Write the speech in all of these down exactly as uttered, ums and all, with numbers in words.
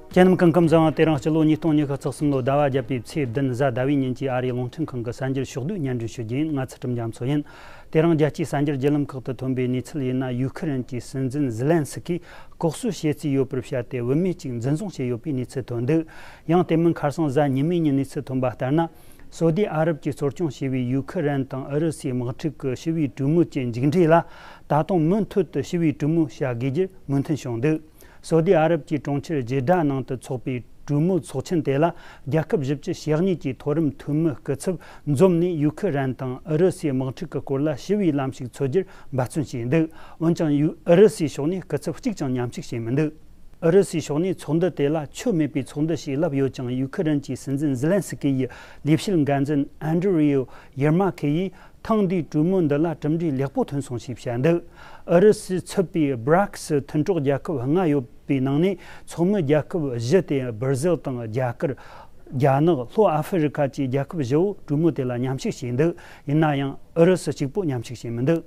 ཁྱེད་རྣམས་སྐུ་ཁམས་བཟང་། དེ་རིང་སྤྱི་ལོ་ཉིས་སྟོང་ཉི་ཤུ་རྩ་གསུམ་ལོ་ཟླ་བ་བརྒྱད་པའི་ཚེས་བདུན་གཟའ་ཟླ་བའི་ཉིན་གྱི་ཨ་རིའི་རླུང་འཕྲིན་ཁང་གི་གསར་འགྱུར་ཕྱོགས་བསྡུས་སྙན་སྒྲོན་ཞུ་རྒྱུ་ཡིན། ང་ཚུལ་ཁྲིམས་རྒྱ་མཚོ་ཡིན། དེ་རིང་རྒྱལ་སྤྱིའི་གསར་འགྱུར་བརྒྱུད་ལམ་ཁག་ཏུ་ཐོན་པའི་གནས་ཚུལ་ཡིན་ན། ཡུ་ཁི་རན་གྱི་སྲིད་འཛིན་ཛི་ལན་སི་ཀིས་ལྐོག་གསོད་བྱེད་རྩིས་ཡོད་པར་བཤད་དེ། བུད་མེད་ཅིག་འཛིན་བཟུང་བྱས་ཡོད་པའི་གནས་ཚུལ་ཐོན་འདུག། ཡང་དེ་མིན་ཁ་སང་གཟའ་ཉི་མའི་ཉིན་གནས་ཚུལ་ཐོན་པ་ལྟར་ན། སོ་དི་ཨ་རབ་ཀྱིས་གཙོ་སྐྱོང་བྱས་པའི་ཡུ་ཁི་རན་དང་ཨུ་རུ་སུའི་དམག་འཁྲུག་གི་ཞི་བའི་གྲོས་མོལ་གྱི་མཇུག་འབྲས་ལ། ད་དུང་མུ་མཐུད་དུ་ཞི་བའི་གྲོས་མོལ་བྱ་དགོས་རྒྱུར་མོས་མཐུན་བྱུང་འདུག། སོ་དི་ཨ་རབ་ཀྱི་གྲོང་ཁྱེར་ཇི་ཌ་ནང་དུ་འཚོགས་པའི་གྲོས་མོལ་ཚོགས་ཆེན་དེ་ལ། རྒྱལ་ཁབ་བཞི་བཅུ་ཞེ་གཉིས་ཀྱི་མཐོ་རིམ་འཐུས་མི་སྐུ་ཚབ་འཛོམས་ནས། ཡུ་ཁི་རན་དང་ཨུ་རུ་སུའི་དམག་འཁྲུག་གི་སྐོར་ལ་ཞི་བའི་ལམ་ཞིག་འཚོལ་རྒྱུར་འབད་བརྩོན་བྱས་འདུག། འོན་ཀྱང་ཡུ། ཨུ་རུ་སུའི་ཕྱོགས་ནས་སྐུ་ཚབ་གཅིག་ཀྱང་མཉམ་ཞུགས་བྱས་མི་འདུག། ཨུ་རུ་སུའི་ཕྱོགས་ནས་ཚོགས་འདུ་དེ་ལ་ཆོ་མེད་པའི་ཚོགས་འདུ་ཞེས་ལབ་ཡོད་ཀྱང་། ཡུ་ཁི་རན་གྱི་སྲིད་འཛིན་ཛི་ལན་སི་ཀི་ཡི་ལས་བྱེད་འགན་འཛིན་ཨན་ཌྲི་ཡུ་ཡེར་མ་ཁེ་ཡིས། ཐེངས་འདིའི་གྲོས་མོལ་འདི་ལ་གྲུབ་འབྲས་ལེགས་པོ་ཐོན་སོང་ཞེས་བཤད་འདུག། ཨུ་རུ་སུས་ཚུད་པའི་བྷྲིག་སི་མཐུན་གྲོགས་རྒྱལ་ཁབ་ལྔ་ཡོད་པའི་ནང་ནས། ཚོགས་མི་རྒྱལ་ཁབ་བཞི་སྟེ། སྦར་ཟིལ་དང་རྒྱ་གར། རྒྱ་ནག། ལྷོ་ཨ་ཧྥེ་རི་ཁ་བཅས་རྒྱལ་ཁབ་བཞི་བོ་གྲོས་མོལ་དེ་ལ་མཉམ་ཞུགས་བྱས་འདུག། ཡིན་ན་ཡང་ཨུ་རུ་སུ་གཅིག་པོ་མཉམ་ཞུགས་བྱས་མི་འདུག།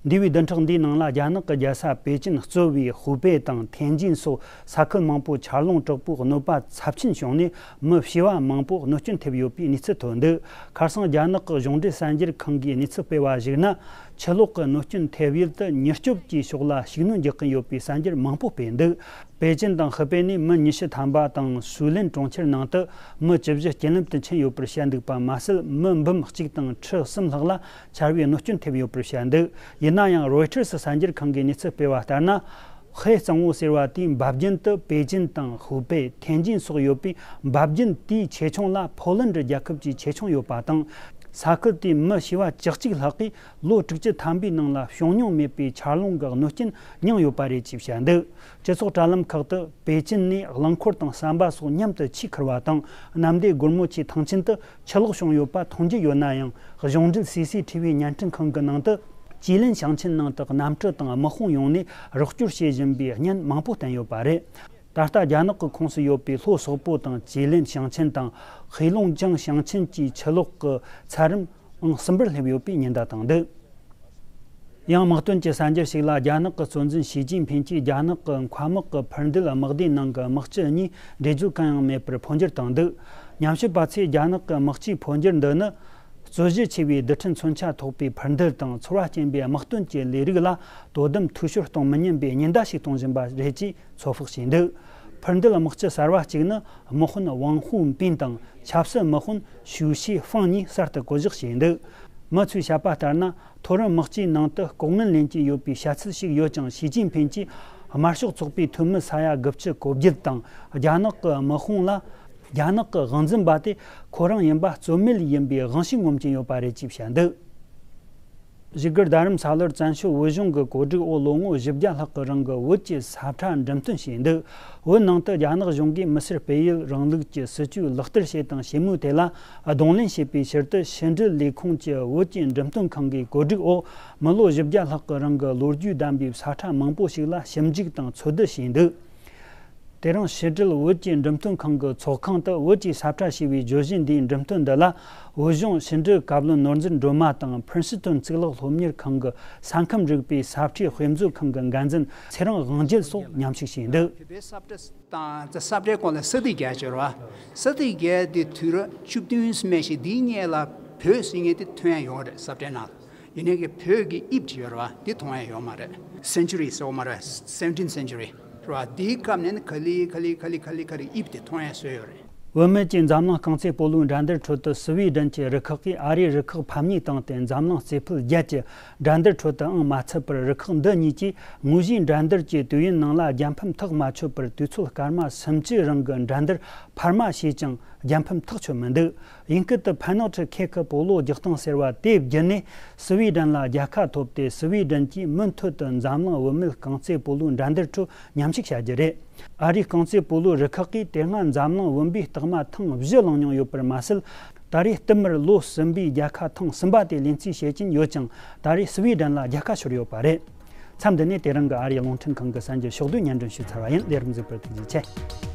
འདས་པའི་བདུན་ཕྲག་འདིའི་ནང་ལ། རྒྱ་ནག་གི་རྒྱལ་ས་པེ་ཅིན་གཙོས་པའི་ཧུའུ་པེ་དང་ཐེན་ཅིན་སོགས་ས་ཁུལ་མང་པོ་ཆར་རླུང་དྲག་པོའི་གནོད་པ་ཚབས་ཆེན་བྱུང་ནས། མི་བྱེ་བ་མང་པོ་གནོད་སྐྱོན་ཐེབས་ཡོད་པའི་གནས་ཚུལ་ཐོན་འདུག། ཁ་སང་རྒྱ་ནག་གི་གཞུང་འབྲེལ་གསར་འགྱུར་ཁང་གིས་གནས་ཚུལ་སྤེལ་བར་གཞིགས་ན། ཆུ་ལོག་གི་གནོད་སྐྱོན་ཐེབས་ཡུལ་དུ་མྱུར་སྐྱོབ་ཀྱི་ཕྱོགས་ལ་ཤུགས་སྣོན་རྒྱག་གིན་ཡོད་པའི་གསར་འགྱུར་མང་པོ་སྤེལ་འདུག། པེ་ཅིན་དང་ཧུའུ་པེ་ནས་མི་ཉི་ཤུ་ཐམ་པ་དང་། ཧྲུའུ་ལེན་གྲོང་ཁྱེར་ནང་དུ་མི་བཅུ་བཞི་རྐྱེན་ལམ་དུ་ཕྱིན་ཡོད་པར་བཤད་འདུག་པ་མ་ཟད། མི་འབུམ་གཅིག་དང་ཁྲི་གསུམ་ལྷག་ལ་ཆར་པའི་གནོད་སྐྱོན་ཐེབས་ཡོད་པར་བཤད་འདུག། ཡིན་ན་ཡང་རོའི་ཊར་གསར་འགྱུར་ཁང་གིས་གནས་ཚུལ་སྤེལ་བ་ལྟར་ན། ཧེ་གཙང་བོ་ཟེར་བ་དེའི་འབབ་རྒྱུན་དུ་པེ་ཅིན་དང་ཧུའུ་པེ། ཐེན་ཅིན་སོགས་ཡོད་པའི་འབབ་རྒྱུན་དེའི་ཆེ་ཆུང་ལ་ཕོ་ལན་ཌི་རྒྱལ་ཁབ་ཀྱི་ཆེ་ཆུང་ཡོད་པ་དང་། ས་ཁུལ་དེའི་མི་བྱེ་བ་བཅུ་གཅིག་ལྷག་གིས་ལོ་དྲུག་ཅུ་ཐམ་པའི་ནང་ལ་བྱུང་མྱོང་མེད་པའི་ཆར་རླུང་གི་གནོད་རྐྱེན་མྱངས་ཡོད་པ་རེད་ཅེས་བཤད་འདུག། སྤྱི་ཚོགས་དྲ་ལམ་ཁག་ཏུ་པེ་ཅིན་ནས་རླངས་འཁོར་དང་ཟམ་པ་སོགས་མཉམ་དུ་ཆུས་ཁུར་བ་དང་། གནམ་བདེ་སྒོར་མོ་ཆེའི་ཐང་ཆེན་དུ་ཆུ་ལོག་བྱུང་ཡོད་པ་མཐོང་རྒྱུ་ཡོད་ན་ཡང་། གཞུང་འབྲེལ་སི་སི་ཐི་བི་བརྙན་འཕྲིན་ཁང་གི་ནང་དུ་ཅི་ལིན་ཞིང་ཆེན་ནང་དུ་གནམ་གྲུ་དང་དམག་དཔུང་ཡོང་ནས་རོགས་སྐྱོར་བྱེད་བཞིན་པའི་བརྙན་མང་པོ་བསྟན་ཡོད་པ་རེད། ད་ལྟ་རྒྱ་ནག་གི་ཁོངས་སུ་ཡོད་པའི་ལྷོ་སོག་པོ་དང་ཅི་ལིན་ཞིང་ཆེན་དང་། ཧེ་ལུང་ཅང་ཞིང་ཆེན་གྱི་ཆུ་ལོག་གི་ཚད་རིམ་ཨང་གསུམ་པར་སླེབས་ཡོད་པའི་ཉེན་བརྡ་བཏང་འདུག། ཡང་དམག་དོན་གྱི་གསར་འགྱུར་ཞིག་ལ། རྒྱ་ནག་གི་གཙོ་འཛིན་ཞི་ཅིན་ཕིན་གྱིས་རྒྱ་ནག་གི་མཁའ་དམག་གི་འཕུར་མདེལ་དམག་སྡེའི་ནང་གི་དམག་སྤྱི་གཉིས་འགྲན་རྩོད་གང་ཡང་མེད་པར་འཕོ་འགྱུར་བཏང་འདུག། ཉམས་ཞིབ་པ་ཚོས་རྒྱ་ནག་གི་དམག་སྤྱིའི་འཕོ་འགྱུར་འདི་ནི། རྩོད་གཞི་ཆེ་བའི་རྡུལ་ཕྲན་མཚོན་ཆ་ཐོགས་པའི་འཕུར་མདེལ་དང་། ཚོར་བ་སྐྱེན་པའི་དམག་དོན་གྱི་ལས་རིགས་ལ་དོ་དམ་འཐུས་ཤོར་གཏོང་མི་ཉན་པའི་ཉེན་བརྡ་ཞིག་གཏོང་བཞིན་པ་རེད་ཅེས་ཚོད་དཔག་བྱས་འདུག། འཕུར་མདེལ་དམག་སྤྱི་གསར་བ་གཅིག་ནི་དམག་དཔོན་ཝང་ཧུའུ་པིན་དང་ཆབ་སྲིད་དམག་དཔོན་ཞུའུ་ཤི་ཧྥང་གཉིས་གསར་དུ་བསྐོ་གཞག་བྱས་འདུག། མི་ཚོས་བཤད་པ་ལྟར་ན། མཐོ་རིམ་དམག་སྤྱིའི་ནང་དུ་ལྐོག་རྔན་ལེན་གྱི་ཡོད་པའི་བཤད་ཚུལ་ཞིག་ཡོད་ཀྱང་། ཞི་ཅིན་ཕིན་གྱིས་དམར་ཤོག་ཚོགས་པའི་འཐུས་མི་ས་ཡ་དགུ་བཅུ་གོ་བརྒྱད་དང་རྒྱ་ནག་གི་དམག་དཔུང་ལ། རྒྱ་ནག་གི་དབང་འཛིན་པ་དེ་ཁོ་རང་ཡིན་པ་རྩོད་མེད་ཡིན་པའི་དབང་ཤུགས་ངོམ་གྱིན་ཡོད་པ་རེད་ཅེས་བཤད་འདུག། བཞུགས་སྒར་རྡ་རམ་ས་ལར་བཙན་བྱོལ་བོད་གཞུང་གི་གོ་སྒྲིག་འོག་ལོ་ངོ་བཞི་བརྒྱ་ལྷག་གི་རིང་གི་བོད་ཀྱི་ས་ཁྲ་འགྲེམས་སྟོན་བྱས་འདུག། བོད་ནང་དུ་རྒྱ་ནག་གཞུང་གིས་མི་སེར་སྤེལ་ཡུལ་རིང་ལུགས་ཀྱི་སྲིད་ཇུས་ལག་བསྟར་བྱེད་དང་བྱེད་མུས་དེ་ལ་གདོང་ལེན་བྱེད་པའི་ཕྱིར་དུ། ཕྱི་འབྲེལ་ལས་ཁུངས་ཀྱི་བོད་ཀྱི་འགྲེམས་སྟོན་ཁང་གི་གོ་སྒྲིག་འོག་མི་ལོ་བཞི་བརྒྱ་ལྷག་གི་རིང་གི་ལོ་རྒྱུས་ལྡན་པའི་ས་ཁྲ་མང་པོ་ཞིག་ལ་ཞིབ་འཇུག་དང་འཚོལ་བསྡུ་བྱས་འདུག། དེ་རིང་ཕྱི་འབྲེལ་བོད་ཀྱི་འགྲེམས་སྟོན་ཁང་གི་ཚོགས་ཁང་དུ། བོད་ཀྱི་ས་ཁྲ་ཞེས་པའི་བརྗོད་གཞི་འདིའི་འགྲེམས་སྟོན་འདི་ལ། བོད་གཞུང་ཕྱི་འབྲེལ་བཀའ་བློན་ནོར་འཛིན་སྒྲོལ་མ་དང་། ཕིན་སི་ཏོན་གཙུག་ལག་སློབ་གཉེར་ཁང་གི་ས་ཁམས་རིག་པའི་ས་ཁྲའི་དཔེ་མཛོད་ཁང་གི་འགན་འཛིན་ཚེ་རིང་དབང་རྒྱལ་སོགས་མཉམ་ཞུགས་བྱས་འདུག། བོད་པའི་ས་ཁྲ་དང་ས་ཁྲའི་སྐོར་ལ་ས་ཐིག་བརྒྱད་ཅིག་ཡོད་རེད་བ། ས་ཐིག་བརྒྱད་དེ་དུས་རབས་བཅུ་བདུན་སྨད་ཞིག་འདིའི་སྔོན་ལ་བོད་ཟེར་མཁན་དེ་ཐོན་ཡ་ཡོད་རེད། ས་ཁྲའི་ནང་ལ། ཡིན་ནའི་གི་བོད་ཀྱི་དབྱིབས་ཅིག་ཡོད་རེད་བ། འདི་མཐོང་ཡ་ཡོད་མ་རེད། སེན་ཅུ་རི་ཟེར་བ་མ་རེད། སེ་བེན་ཊིན་སེན་ཅུ་རི་རེད་བ། འདིའི་སྐབས་ནས་ནི་ག་ལེ་ག་ལེ་ག་ལེ་ག་ལེ་དབྱིབས་དེ་མཐོང་ཡ་བཟོས་ཡོད་རེད། བུད་མེད་ཀྱི་འཛམ་གླིང་རྐང་རྩེད་སྤོ་ལོའི་འགྲན་བསྡུར་ཁྲོད་དུ། སི་ཝི་ཌེན་གྱི་རུ་ཁག་གིས་ཨ་རིའི་རུ་ཁག་ཕམ་ཉེས་བཏང་སྟེ། འཛམ་གླིང་རྩེ་ཕུད་བརྒྱད་ཀྱི་འགྲན་བསྡུར་ཁྲོད་དུའང་མ་ཚུད་པར། རུ་ཁག་འདི་གཉིས་ཀྱིས་དངོས་གཞིའི་འགྲན་བསྡུར་གྱི་དུས་ཡུན་ནང་ལ་རྒྱལ་ཕམ་ཐག་མ་ཆོད་པར། དུས་ཚོད་སྐར་མ་སུམ་ཅུའི་རིང་གི་འགྲན་བསྡུར་འཕར་མ་བྱས་ཀྱང་རྒྱལ་ཕམ་ཐག་ཆོད་མི་འདུག། ཡིན་སྐད་དུ་ཕན་ནོ་ཁྲི་ཁེ་ཁི་སྤོ་ལོ་རྒྱག་སྟངས་ཟེར་བ་དེ་བརྒྱུད་ནས་སི་ཝི་ཌེན་ལ་རྒྱལ་ཁ་ཐོབ་སྟེ། སི་ཝི་ཌེན་གྱིས་མུ་མཐུད་དུ་འཛམ་གླིང་བུད་མེད་རྐང་རྩེད་སྤོ་ལོའི་འགྲན་བསྡུར་ཁྲོད་མཉམ་ཞུགས་བྱ་རྒྱུ་རེད། ཨ་རིའི་རྐང་རྩེད་སྤོ་ལོའི་རུ་ཁག་གིས་དེ་སྔ་འཛམ་གླིང་བུམ་པའི་རྟགས་མ་ཐེངས་བཞི་བླངས་མྱོང་ཡོད་པར་མ་ཟད། ད་རེས་བསྟུད་མར་ལོ་གསུམ་པའི་རྒྱལ་ཁ་ཐེངས་གསུམ་པ་དེ་ལེན་རྩིས་བྱེད་ཀྱིན་ཡོད་ཀྱང་། ད་རེས་སི་ཝི་ཌེན་ལ་རྒྱལ་ཁ་ཤོར་ཡོད་པ་རེད། མཚམས་འདི་ནས་དེ་རིང་གི་ཨ་རིའི་རླུང་འཕྲིན་ཁང་གི་གསར་འགྱུར་ཕྱོགས་བསྡུས་སྙན་སྒྲོན་ཞུས་ཚར་བ་ཡིན། ལས་རིམ་གཟིགས་པར་ཐུགས་རྗེ་ཆེ།